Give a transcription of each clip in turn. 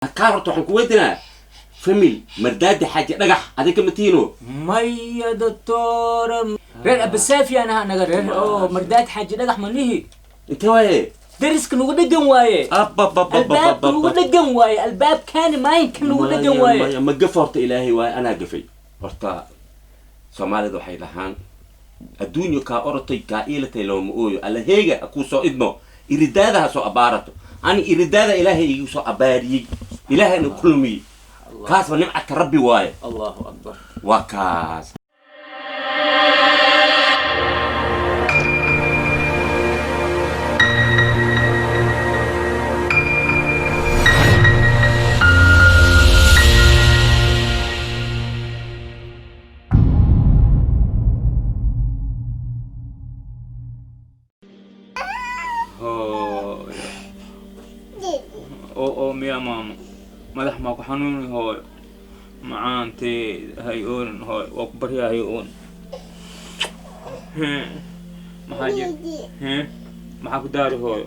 Kaa horta waxaan ku weydiinaa, family Mardaadi Xaaji Dhagax adinka matiino? Maya doctor, reer Abasaafi aan aha naga reer oo Mardaad Xaaji Dhagax manihi. Intee waaye? Dariska nagu dhegan waaye, albaabka nagu dhegan waaye, albaabkaani maayinka nagu dhegan waaye. Maya, ma gafa horta? Ilaahay waaye, anaa gafay horta. Soomaalida waxay dhahaan, adduunyo kaa orotay kaa iilatay looma ooyo. Alla heega kuu soo idmo, iridaada ha soo abaarato. Ani iridaada Ilaahay igu soo abaariyey, Ilaahayna kulmiyey, kaasba nimcata Rabbi waaye. Allahu akbar. Waa kaas. Hooyo, oo miya maamo, madax maa ku xanuuni? Hooyo macaanteeda, hay oonin hooyo, waa ku baryaa, hay oonin. Maxaa jir? Maxaa ku daari hooyo?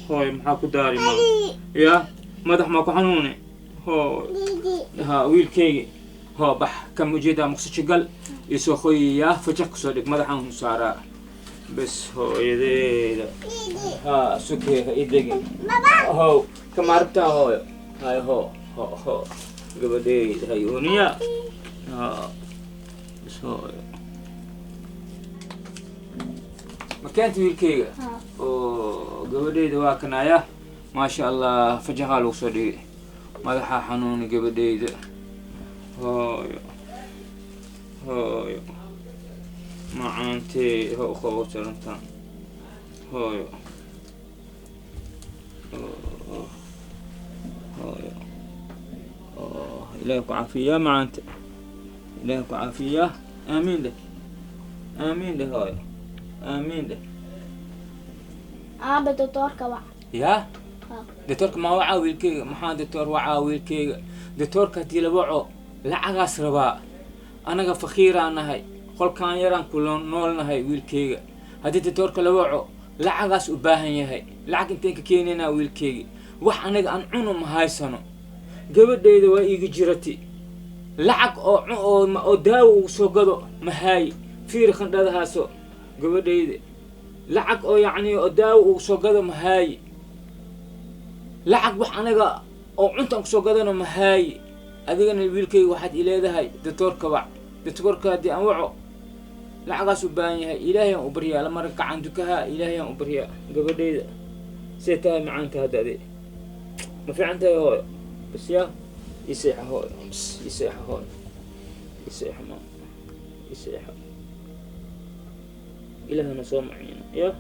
Hooyo, maxaa ku daari maamo? Ya, madax maa ku xanuuni hooyo? Ha, wiilkaygi, hoo bax kam ujeedaa, muqsisho gal isoo qoyiyaa, fajaq kusoo dhig, madaxaan saaraa bes. Hooyadeeda ha sukee, ha idegin. How kama rabtaa hooyo? Hay, ho ho ho, gabadheyda, hay ooniya. Ha bes hooyo, ma keenta wiilkayga oo gabadheyda? Waa kanaya, maasha Allah, fajaqaa lagu soo dhigay, madaxa xanuuni gabadheyda. Hooyo, hooyo macaantee, ha u qabowsarantaan hooyo. Hooyo, Ilaah ku caafiyaa macaante, Ilaah ku caafiyaa. Aamiin dheh, aamiin dheh hooyo, aamiin dheh. Aaba, doctoorka wac. Yaa? Ha. Doctoorka ma wacaa wiilkeyga? Maxaa doctoor wacaa wiilkeyga? Doctoorka haddii la waco lacagaas rabaa. Anaga fakiiraan nahay, qolkaan yaraan ku noolnahay wiilkeyga. Haddii doctoorka la waco lacagaas u baahan yahay, lacag inteen ka keenaynaa wiilkeyga? Wax anaga aan cuno ma haysano. Gabadheyda waa iiga jirati, lacag oo oo daawo ugu soo gado ma haayi. Fiiri qandhadahaaso gabadheyda, lacag oo yacni oo daawo ugu soo gado ma haayi. Lacag wax anaga oo cuntaan kusoo gadano ma haayi. Adigana wiilkayga waxaad ileedahay doctoorka wac. Doctoorka haddii aan waco lacagaas u baahan yahay. Ilaahay aan u baryaa, lamara gacan dukaha, Ilaahay aan u baryaa. Gabadheyda see tahay macaanta hadda? Ade ma fiican tahay hooyo? Bas yaa ii seexa hooyo, bas ii seexa hooyo, ii seexa maama, ii seexa. Ilaahna soo maciino ya.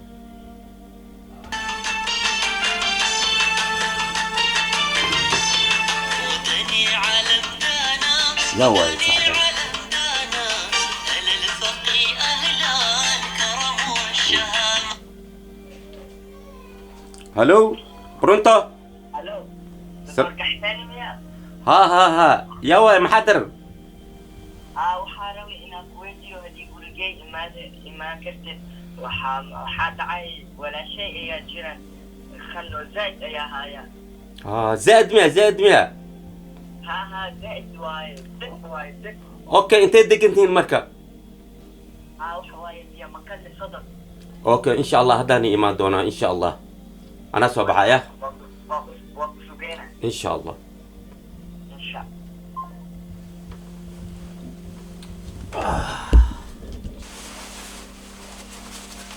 Yaa waaye sacdan? Hallo, pronto? Halo, Sar- Dr. Kaxtaani miyaa? Ha ha ha, yaa waaye? Maxaa daran? Aa, waxaa rabay inaan ku weydiiyo haddii gurigey imaade imaan kartid. Waxaa dhacay, walaashay ayaa jiran, khano zaid ayaa haya. Ah, zaid miya? Zaid miya? Ha ha, zaid waaye, zid waaye, zid. Okay, intee degantihiin marka? Aa, waxa waaye biyo maqali 30. Okay, insha Allah haddaana imaan doonaa, insha Allah anaa soo baxaya. Waa ku sugeyna. Insha Allah. Insha.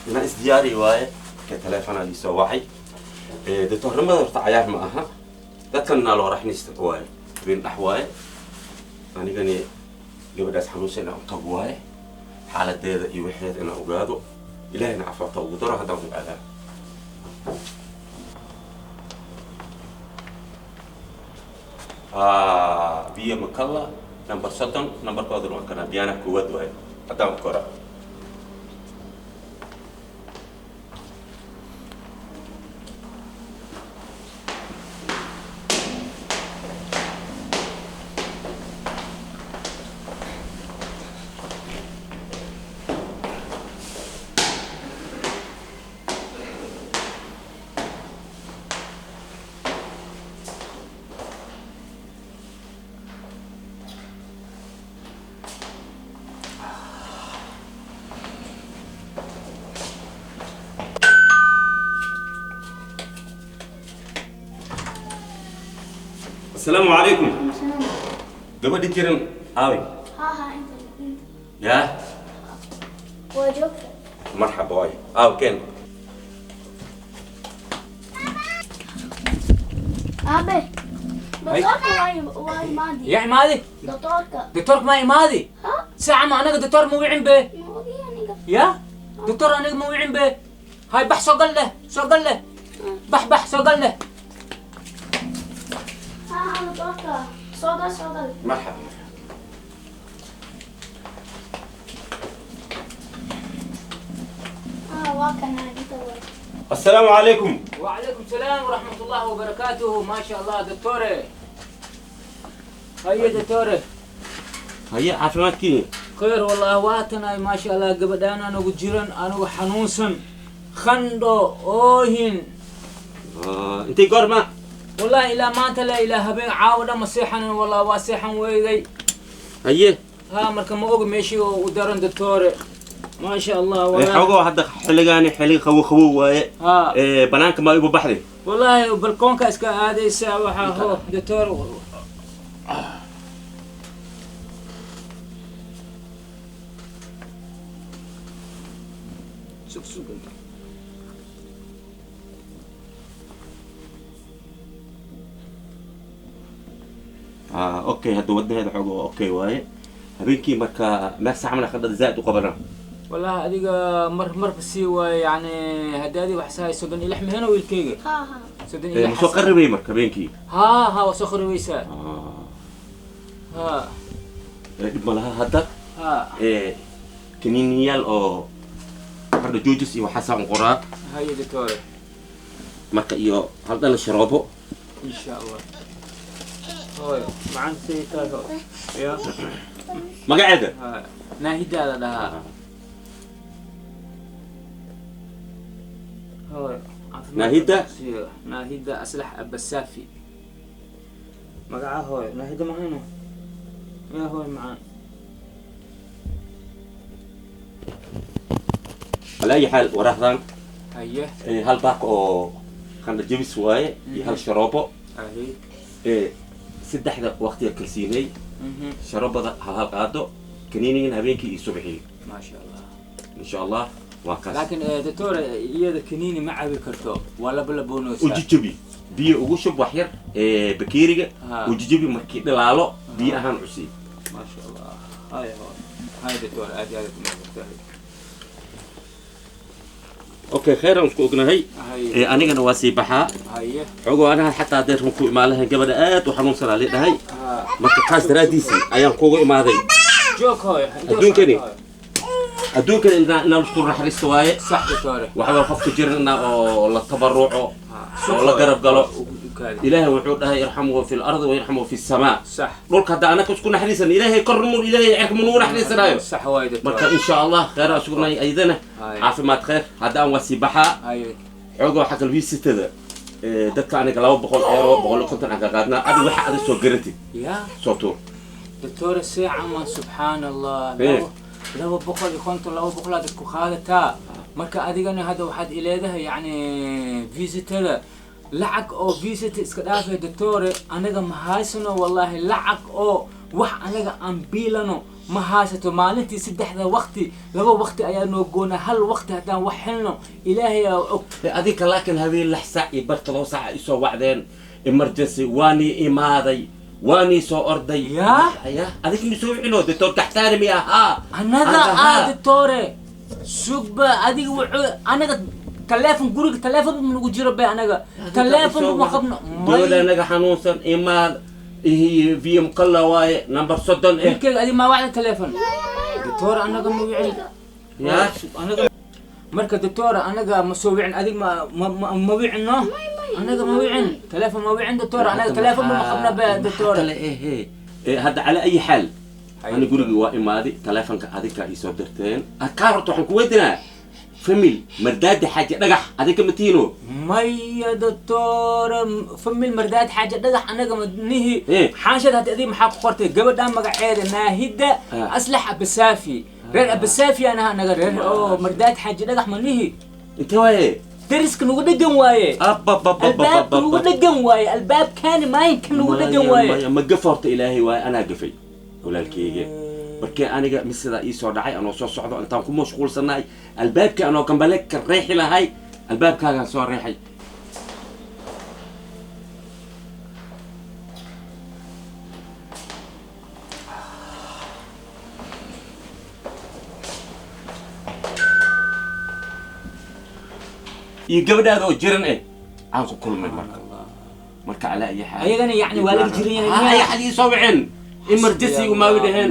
Inaan isdiyaari waaye ka teleefonaa liisoo wacay. Doctornimada horta cayaar ma aha, dadkan naa loo raxniista waaye, habeen dhex waaye. Anigani gabadhaas xanuunsan inaan u tago waaye, xaaladeeda iyo waxeeda inaan ogaado. Ilaahayna cafaata ugu daro, haddaan ku aadaa. Biyo makalla number 30, numberkooduna waa kana, biyaanaha koowaad waaye, haddaan ku kora. Asalaamu calaykum. Gabadhi jiran aawi? Haa haa, inta inta. Yaa. Waa joogta. Marxaba waay, aaw keen. Aabe, doktoorka waa imaadi. Yaa imaadi? Doktoorka. Doctoorka ma imaadi? Ha. Saaca ma anaga doctoor ma wicin be. Ma ogi aniga. Ya doctoor, aniga ma wicin be. Hay, bax, soo gal leh, soo gal leh, bax, bax, soo gal leh. Haa, doktoorka, soo gal, soo gal. Marxaba. Haa, waa kana, inta waa. Asalaamu calaykum. وعليكم السلام ورحمة الله وبركاته. ما شاء الله دكتوري، هيا دكتوري. Haye, caafimaadkii? خير والله، waatana ما شاء الله. Gabadhaan anagu jiran, anigu xanuunsan, khandho, oohin. Intay goorma? والله ilaa maanta la ilaa habeen caawa dhan ma seexanin والله, waa seexan weyday. Haye. Ha, marka ma og meeshii oo u daran doctore, ما شاء الله والله. Xogoo hadda xilligaani xilli qabow qabow waaye. Ha. Banaanka ma igu baxday? والله balkoonka iska aadaysa waxaa ho doctor. Sug, sug. Okay, hadda wadnaheeda xogoo okay waaye. Habeenkii marka meel sax mana qandhada zaa'id u qabana? والله adiga mar marba sii waaye, yani haddii adiga wax sahay 36 meheno wiilkayga. Haa haa. Soddon iyo Ma lix. Soo qaribay marka habeenkii? Haa haa, waa soo kharibaysaa. Haa. Dhib ma laha hadda. Haa. Kaniiniyaal oo qandho joojis iyo waxaasaa un qoraa. Haye doctore. Marka iyo hal dhala sharoobo. إن شاء الله. Hooyo macaan, sii tahay ya. Magaceeda? Haa, Naahidaa la dhahaa hooyo. Naahida? Naahida Aslax Abasaafi magaca hooyo. Naahida mahayno ya hooyo macaan. Ala ayi xaal, waraaqdan haye. Hal baak oo qandho jebis waaye iyo hal sharoobo. Ahi. Saddexda waqtiga kalsiinay. Sharoobada hal hal qaado, kaniinigan habeenkii iyo subaxii. ما شاء الله. Insha allah waa kaas. Laakiin doctor, iyada kaniini ma cabi karto, waa laba laboonaysaa. U jijabi, biyo ugu shub wax yar bakeeriga. Ha. U jijabi, markii dhalaalo biyo ahaan cusii. ما شاء الله. هاي هو هاي دكتور، aad iyo aad umahadsantahay. Okay, khayr aan isku ognahay. Haye. Anigana waa sii baxaa. Haye. Xogoo anaha xataa deerkan ku imaan lahayn, gabadha aad u xanuunsanaa lii dhahay. Ha. Marka kaas daraaddiisii ayaan kuugu imaaday. Joog hooyo. Adduunkani. Adduunkani inaan isku naxariisto waaye. صح دكتور. Waxaa qofka jirana oo la tabaruco oo la garab galo. Ilaahay wuxuu dhahay: "Irxamuhu fi lardi wayarxamuhu fi samaa." صح. Dhulka hadda anaka isku naxariisan, Ilaahay kor mur, Ilaahay cirka mu nugu naxariisanaayo. صح واي دكتور. Marka insha allah khayr aan sugnay ayadana. Haye. Caafimaad khayr. Hadda aan waa sii baxaa. Haye. Xoogoo xagga visitada dadka aniga 200 euro, 150 aan ka qaadnaa. Adiga waxa adig soo garatid ya soo tuur. دكتور الساعة ما سبحان الله. إيه. 250, 200 aad ku qaadataa. Marka adigana hadda waxaad ileedahay yani visitada lacag oo visit iska dhaafay. Doctore, anaga ma haysano wallahi lacag oo wax anaga aan biilano ma haysato. Maalintii saddexda waqti, laba waqti ayaa noo goonaa. Hal waqti haddaan wax helno, Ilaahay aa og. Adinka laakiin habeen 6 saac iyo bar, 7 saac isoo wacdeen, emergency, waanii imaaday, waanii soo orday. Ya? Ya, adinka mi soo wicino, doctor Kaxtaani mi ahaa. Annaga aa doctore, sugba. Adiga wuxuu anaga taleefon, guriga taleefon ma nagu jiro be. Anaga taleefon ma qabno. Dowla naga xanuunsan imaad vm qalla waaye number 30 eh. Wiilkeyga, adiga maa wacda taleefon? Doctor, anaga ma wicin. Ya? Anaga marka doctor, anaga ma soo wicin. Adig ma wicino, anaga ma wicin taleefon, ma wicin doctor. Anaga taleefon ma qabno be doctor. Kale ehe. Hadda cala ayi xaal, ana gurigii waa imaaday, taleefonka adinkaa iisoo dirteen. Kaa horta waxaan ku weydiinaa, family Mardaadi Xaaji Dhagax adinka matiino? Maya doctor, family Mardaad Xaaji Dhagax anaga madnihi. Eh. Xaanshad hadda adiga maxaa ku qortay? Gabadhan magaceeda Naahida Ah. Aslax Abasaafi, reer Abasaafi anaha anaga, reer oo Mardaad Xaaji Dhagax manihi. Inte waaye? Dariska nagu dhegan waaye. Albaabka nagu dhegan waaye, albaabkaani maayinka nagu dhegan waaye. Ma gaf horta Ilaahay waaye, anaa gafay walaalkeyga. Markii aniga misidaa ii soo dhacay anoo soo socdo, intaan ku mashquulsanahay albaabkii anoo gambale ka reexi lahay, albaabkaagaan soo reexay. Iyo gabadhaada oo jiran eh aan ku kulmay. Marka calaa iyo xaal Ayagana yacni waa laga jiran yahay. Ay xad ii soo wiceen, emergency umaawi dhaheen,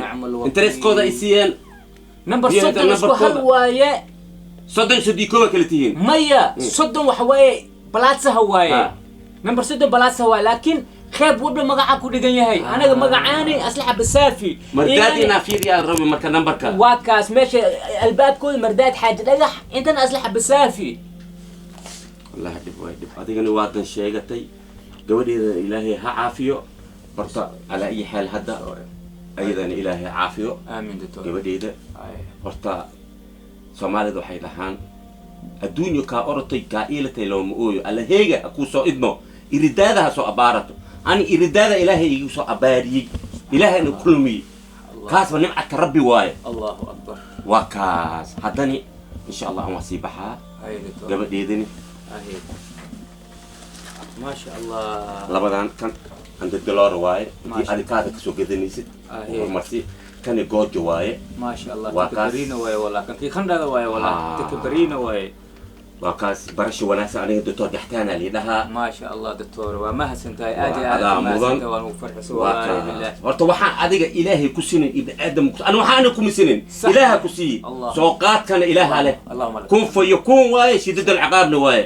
interestkooda ay siiyeen. Number Iyo 30 isku hal numberkooda. Waaye. 30 31 kala tihiin. Maya, 30 waxa waaye balaadsaha waaye. Number 30 balaadsaha waaye, laakiin qeyb walba magaca ku dhigan yahay. Anaga magacaani Aslaxa Basaafi. Mardaad inaa fiiriyaan rabi marka numberka. Waa kaas meesha albaabkooda, Mardaad Xaaji Dhagax, intana Aslaxa Basaafi. Wallahi dhib waay dhib. Adigana waadan sheegatay, gabadheedana Ilaahay ha caafiyo. Barta calaa ayi xaal hadda ayadana Ilaahay ha caafiyo. Aamin doctor. Gabadheeda horta Soomaalida waxay dhahaan adduunyo kaa orotay kaa iilatay looma ooyo. Alla heega ha kuu soo idmo, iridaada ha soo abaarato. Ani iridaada Ilaahay igu soo abaariyey, Ilaahayna kulmiyey, kaasba nimcadka Rabbi waaye. Allahu akbar. Waa kaas. Haddani insha Allah aan waa sii baxaa. Hay doctor. Gabadheedani. Hay, maasha Allah. Labadan kan andadgaloora waaye intii Maasha. adikaada kasoo gadanaysid. Ahe. Horumarsi kani goojo waaye. Maasha Allah. Waa kaas. Takabariina waaye wallah, kankii khandhada waaye wallah. Takabariina waaye. Waa kaas. Barasho wanaagsan. Aniga doctor Gaxtaana liidhahaa. Maasha Allah doctor, waa mahadsantahay aad iyo Waa aad. adaa Waa mudan. mahadsantahay, waan ugu farxisay Waa wallahi kaas. billah. Horta waxaan adiga Ilaahay ku sinin ibni aadam ani waxaana kuma sinin. Sax. Ilaaha ku siiyey. Allah. Soo qaadkana Ilaaha leh. Allahuma lak. Kun fa yakun waaye, shidad alciqaabna waaye.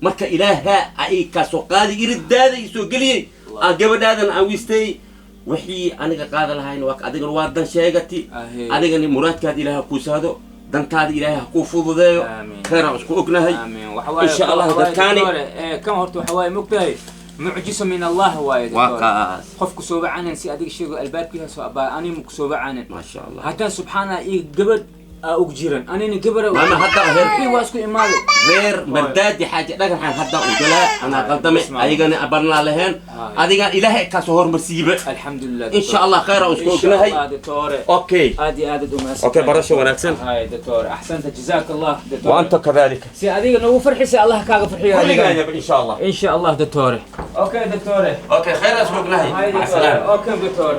Marka Ilaaha ay kaa soo qaadi iridaada ii soo geliyey, aan gabadhaadan aan wiistay wixii aniga qaada lahayn. Waa adigana waa dan sheegati. Ahe. Adigana muraadkaada Ilaaha kuu sahdo, dantaada Ilaahay ha kuu fududeeyo. Aamiin. Kheeraan isku ognahay. Aamiin. Waxa waaye Insha Allah waxa waaye dadkaani doctor, kan horta waxa waaye mogtahay mucjiso min Allah waaye waa doctor. Kaas. Qofku soo wacanan si adiga sheego albaabkiisa soo abaa, ani ma ku soo wacanan. Maasha Allah. Haddaan subxaana iyo gabadh aa og jiran, anina gabar Maama, hadda wixii waa isku imaaday. Reer Mardaadi Xaaji Dhagaxaan hadda u galaa anaa qaldame. Ismail. Ayagana barnaa laheen. Adiga Ilaahay kaasoo hormarsiiba. Alxamdulilah. Insha Allah khayr aan isku Insha ognahay. Allah doctor. Okay. Aad iyo aad u mahadsan. Okay, barasho wanaagsan. Hay doctor, axsanta, jazaak Allah doctor. وانت كذلك. Si adiga noogu farxisay Allah kaaga farxiyo adiga. ان شاء الله. In sha Allah doctor. Okay doctor. Okay, خير اسبوع نهي. هاي مع دكتور. السلامه. Okay doctor.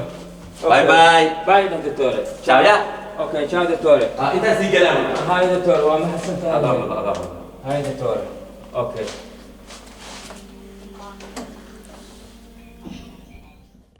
Bye bye. Bye doctor. Ciao يا. Okay, ciao doctor. انت سي كلام. هاي دكتور، waa mahadsantahay. الله الله. هاي دكتور، okay.